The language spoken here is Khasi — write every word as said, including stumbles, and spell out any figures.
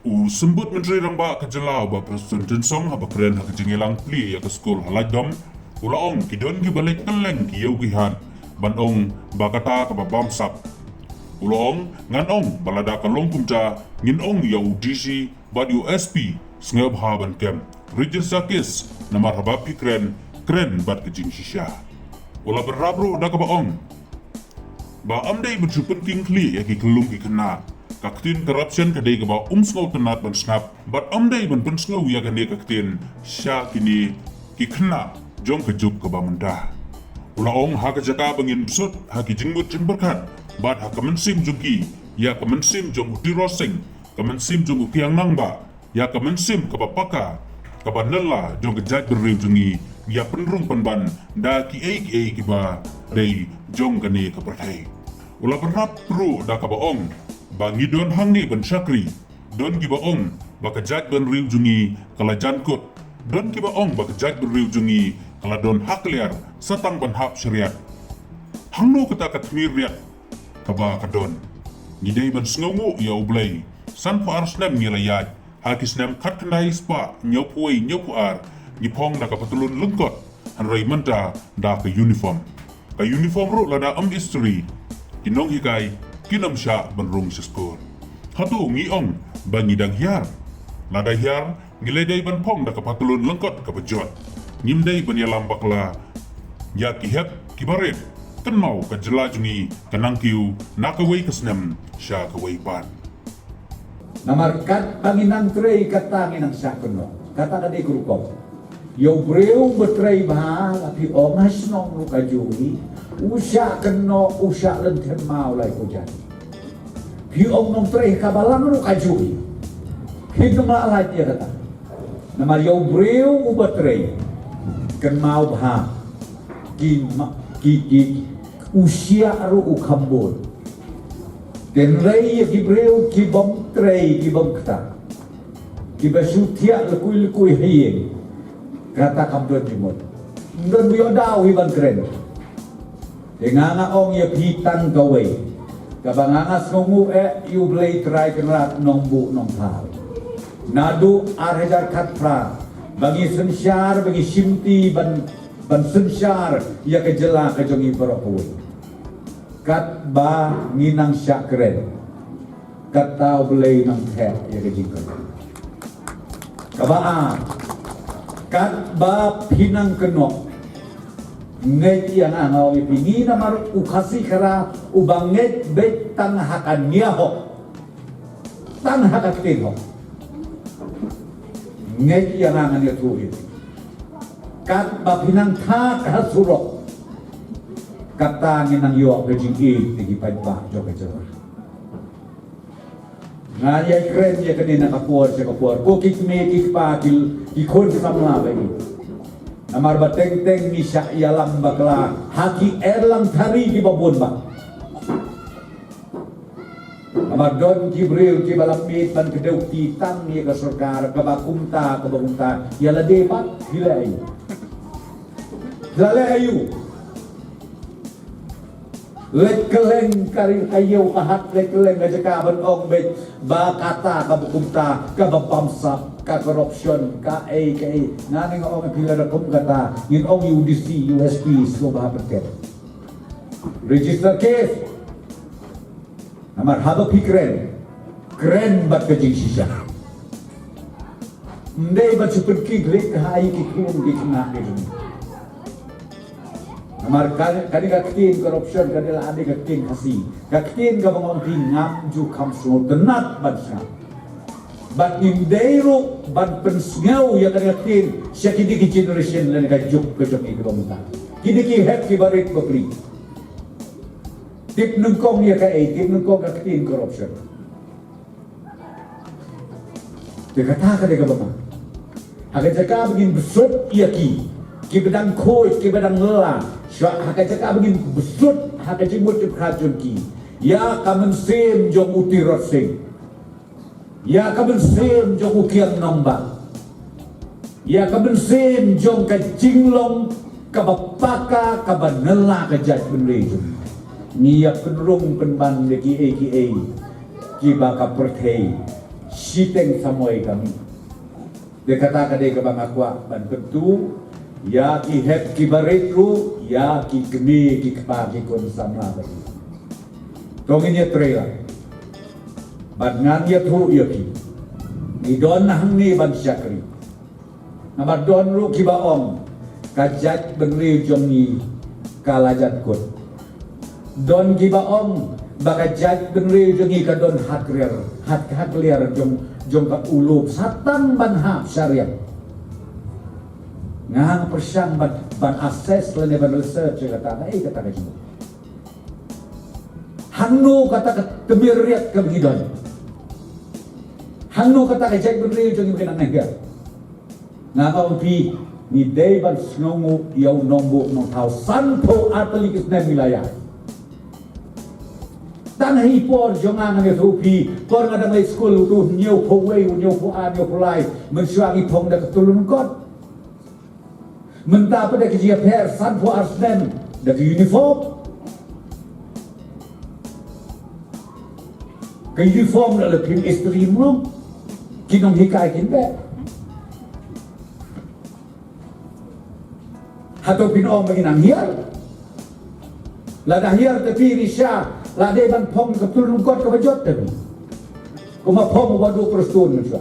U Symbud Myntri Rangbah ka jylla u Bah Prestone Tynsong haba kren ha ka jingïalang plie ïa ka skul ha Laitdom, u la ong ki don kiba leit kylleng ki ïew ki hat ban ong ba kata kaba bamsap. U la ong, ngan ong ba lada ka long kumta ngin ong ïa u D C bad ïa u S P sngewbha ban kem register case, namar haba phi kren, kren bad ka jingshisha. U la bynrap ruh da kaba ong ba ym dei ban shu pynking khlieh ïa ki khyllung ki khynnah. Ka ktien corruption ka dei kaba ym sngewtynnat ban sngap bad ym dei ban pynsngew ïa kane ka ktien sha kine ki khynnah jong ka juk kaba mynta. U la ong ha ka jaka ba ngin bsut ha ki jingmut jingpyrkhat bad ha ka mynsiem jong ki, ïa ka mynsiem jong u Tirot Sing, ka mynsiem jong u Kiang Nangbah, ïa ka mynsiem kaba paka, kaba nylla jong ka jaitbynriew jong ngi, ïa pynrung pynban da kiei kiei kiba dei jong kane ka pyrthei. U la bynrap ruh da kaba ong ba ngi don hangne ban shakri. Don kiba ong ba ka jaitbynriew jong ngi ka la jan kut. Don kiba ong ba ka jaitbynriew jong ngi ka la don ha kliar sa tang ban hap shariat. Hangno kata ka tmier riat kaba ka don? Ngi dei ban sngewnguh ïa U Blei. Sanphew ar snem ngi la ïaid. Ha ki snem khatkhyndai spah hynñiewphew wei hynñiewphew ar ngi phong da ka patlun lyngkot, hynrei mynta da ka uniform. Ka uniform ruh lada ym istri, ki nonghikai kin ym shah ban rung sha skul. Hato ngi ong ba ngi dang hiar? Lada hiar, ngi la dei ban phong da ka patlun lyngkot kaba jot. Ngim dei ban ïalam bakla ïa ki hep ki barit. Kynmaw ka jylla jong ngi ka nang kiew na kawei ka snem sha kawei pat. Namar katba ngi nang trei kata ngi nang shah kynnoh. Kata ka dei ka rukom. Ïa u briew ba trei bha, la phi ong ha shnong ruh ka ju hi. U shah kynnoh, u shah lynthem ma u lai ko jan. Phi ong nongtrei ka balang ruh ka ju hi. Phi nang la lait ïa kata. Namar ïa u briew uba trei, kynmaw bha. Ki ma, ki, ki, u shah ruh u kham bun. Hynrei ïa ki briew ki bym trei, ki bym ktah, kiba shu thiah lukui lukui ha ïing, kata kam don jingmut. Ym don ba ïoh daw hi ban kren. Te nga nga ong ïa phi tang kawei kaba nga nga sngewnguh eh ïa U Blei Trai Kynrad Nongbuh Nongphar. Naduh ar hajar khatphra ba ngi synshar, ba ngi shimti ban, ban synshar ïa ka jylla ka jong ngi baroh kawei. Katba ngi nang shah kren, kata U Blei nang theh ïa ka jingkyrkhu. Kaba ar, katba phi nang kynnoh, ngeit ïa nga nga ong ïa phi, ngi namar u Khasi Khara uba ngeit beit tang ha ka nia hok, tang ha ka ktien hok. Ngeit ïa nga ngan ïathuh ïa phi. Katba phi nang thak ha surok, kata ngi nang ïoh ka jingïeit ïa ki paidbah jong ka jylla. Nga ïai kren ïa kane na ka por sha ka por, ko ki kmie ki kpa, ki, ki khun ki samla ba ïeit. Namar ba teng teng ngi shah ïalam bakla ha ki erlang thari kiba bun bha. Namar don ki briew kiba la mih ban kdew kti tang ïa ka sorkar, kaba kumta, kaba kumta, ïa lade pat phi leh aïu? Phi la leh aïu? Leit kylleng ka ri ka ïew ka hat, leit kylleng ka jaka ban ong beit ba kata kaba kumta, kaba bamsap, ka corruption, kaei kaei. Nga ne nga ong phi lada kum kata, ngin ong ïa u D C, ïa u S P, sngewbha pynket. Register case. Namar haba phi kren, kren bad ka jingshisha. Ym dei ban shu pynking khlieh ha ïa ki khyllung ki khynnah ki jong ngi. Namar ka, kane ka ktien corruption ka dei la dei ka ktien Khasi. Ka ktien kaba nga ong phi ngam ju kham sngewtynnat ban sngap. Bad ngim dei ruh ban pynsngew ïa kane ka ktien sha kine ki generation lane ka juk ka jong ngi kaba mynta. Kine ki hep ki barit bapli. Tip nyngkong ïa kaei, tip nyngkong ka ktien corruption. Te kata ka dei kaba ma. Ha ka jaka ba ngin bsut ïa ki, kiba dang khuid, kiba dang la, sha, ha ka jaka ba ngin bsut ha ka jingmut jingpyrkhat jong ki, ïa ka mynsiem jong u Tirot Sing, ïa ka mynsiem jong u Kiang Nangbah, ïa ka mynsiem jong ka jinglong kaba paka, kaba nylla ka jaitbynriew jong ngi. Ngi ïa pynrung pynban ïa kiei kiei kiba ka pyrthei Shiteng samoi kami. Te kata ka dei kaba nga kwah ban kyntu ïa ki hep ki barit ruh, ïa ki kmie ki kpa ki khun samla ba ïeit. To ngin ïatrei lang. Bad ngan ïathuh ïa phi. Ngi don hangne ban shakri. Namar don ruh kiba ong ka jaitbynriew jong ngi ka la jan kut. Don kiba ong ba ka jaitbynriew jong ngi ka don ha kliar, ha, ha kliar jong, jong ka u lup sa tang ban hap sha riang. Nga hap pyrshang ban, ban assess lane ban research ïa kata, eh, kata ka jingmut. Hangno kata ka tmier riat kaba ngi don? Hangno kata ka jaitbynriew jong ngi ba ki nang hiar? Nga ong phi, ngi dei ban sngewnguh ïa u nongbuh nongthaw. Sanphew ar tylli ki snem ngi la ïaid. Tang ha i por jong nga, ngan ïathuh phi, por nga dang leit skul, utu u hynñiewphew wei, u hynñiewphew ar, hynñiewphew lai, mynshuwa ngi phong da ka tulun kot. Mynta pat da ka jingïapher sanphew ar snem da ka uniform. Ka uniform da la pynistri mo. Ki nonghikai kin beh. Hato phin ong ba ngi nang hiar? Lada hiar te phi, Risha, la dei ban phong ka tulun kot kaba jot te phi. Kumba phong u Bah Prestone mynshuwa.